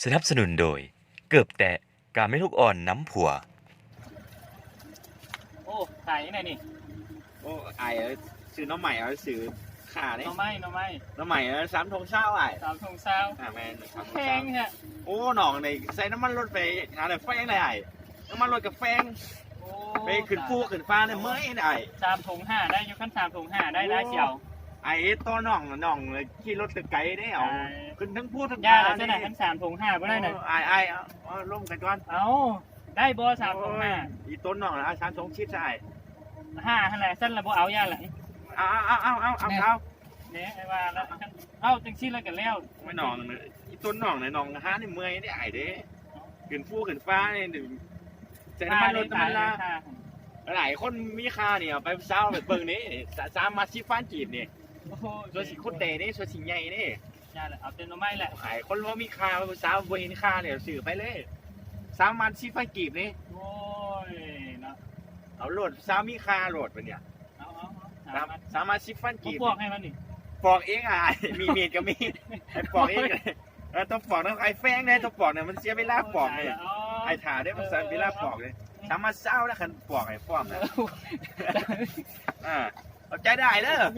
ສະໜັບສະໜູນໂດຍ ເກີບແຕະ ກາແມ່ລູກອ່ອນນຳຜົວ. ໂອ້ ຂາຍຈັ່ງໃດນີ້? ໂອ້ ອ້າຍເອີຍ ຊື້ໜໍ່ໄມ້ ເອົາຊື້ຂ້າເດ້. ໜໍ່ໄມ້ ໜໍ່ໄມ້ ໜໍ່ໄມ້ ເອີ ສາມຖົງຊາວອ້າຍ. ສາມຖົງຊາວ ອ່າ ແມ່ນ ສາມຖົງຊາວ ແພງແທ້. ໂອ້ ນ້ອງນີ້ໃສ່ນ້ຳມັນລົດໄປຫາໄດ້ແພງເດ້ອ້າຍ. ນ້ຳມັນລົດກໍແພງ. ໂອ້ ໄປຂຶ້ນພູຂຶ້ນຟ້ານີ້ເມື່ອຍເດ້ອ້າຍ. ສາມຖົງຫ້າໄດ້ຢູ່ ຄັນສາມຖົງຫ້າໄດ້ ໂອ້ ຫຼາຍສຽວ. ອ້າຍເຮັດຕໍ່ນ້ອງ ນ້ອງຂີ່ລົດໄກເດ້ ເອົາ ອ່າ ຂຶ້ນເທິງພູເທິງ ຢ່າ ຟ້າ ລະຊັ້ນນະ. ຄັນສາມຖົງຫ້າບໍ່ໄດ້ນະ. ໂອ້ ອ້າຍ ອ້າຍ ເອົາ ເອົາລົມກັນກ່ອນ. ເອົາ ໄດ້ບໍ່ ສາມຖົງຫ້າ? ໂອ້ຍ ອີຕົນນ້ອງລະ ສາມຖົງສິບຊະອ້າຍ. ຫ້າຫັ້ນແຫຼະ ຊັ້ນລະບໍ່ເອົາ ຢ່າລະ. ເອົາ ເອົາ ເອົາ ແນ່ ອ້າຍວ່າລະ. ເອົາ ຈັ່ງຊີ້ລະກໍແລ້ວ. ໂອ້ຍ ນ້ອງ ອີຕົນນ້ອງນະ ນ້ອງຫານີ້ເມື່ອຍເດ້ອ້າຍເດ້. ຂຶ້ນພູຂຶ້ນຟ້ານີ້ ໃສ່ນ້ຳມັນລົດ ນ້ຳມັນລາ. ຫຼາຍຄົນມີຄ່ານີ້ ເອົາໄປ ຜູ້ສາວໄປເບິ່ງນີ້ ສາມມັດສິບພັນກີບນີ້. ໂອ້ໂຫ ສ່ວນຊິຄຸດແຕ່ນີ້ ສ່ວນຊິໃຫຍ່ນີ້. ຢ່າລະ ເອົາແຕ່ໜໍ່ໄມ້ແຫຼະ. ໂອ້ຍ ຄົນບໍ່ມີຄ່າ ຜູ້ສາວບໍ່ເຫັນຄ່າແລ້ວ ຊື້ໄປເລີຍ ສາມມັດສິບພັນກີບນີ້. ໂອ້ຍເນາະ ເອົາໂລດ ຜູ້ສາວມີຄ່າໂລດບັດນີ້. ເອົາ ເອົາ ເອົາ ສາມມັດສິບພັນກີບ. ເອົາປອກໃຫ້ມັນນີ້. ປອກເອງອ້າຍ ມີມີດກໍມີ ໃຫ້ປອກເອງ. ເອີ ຕ້ອງປອກນຳອ້າຍແຟງເດ້ ຕ້ອງປອກນຳ ມັນເສຍເວລາປອກເດ້. ໂອ້ຍ ຕາຍແລ້ວ ອ້າຍຖ້າເດ້ ມັນເສຍເວລາປອກເດ້. ເອີ ສາມມັດຊາວແລ້ວ ຄັນປອກໃຫ້ພ້ອມນະ. ເອີ ອ່າ ຂອບໃຈເດີອ້າຍເດີ.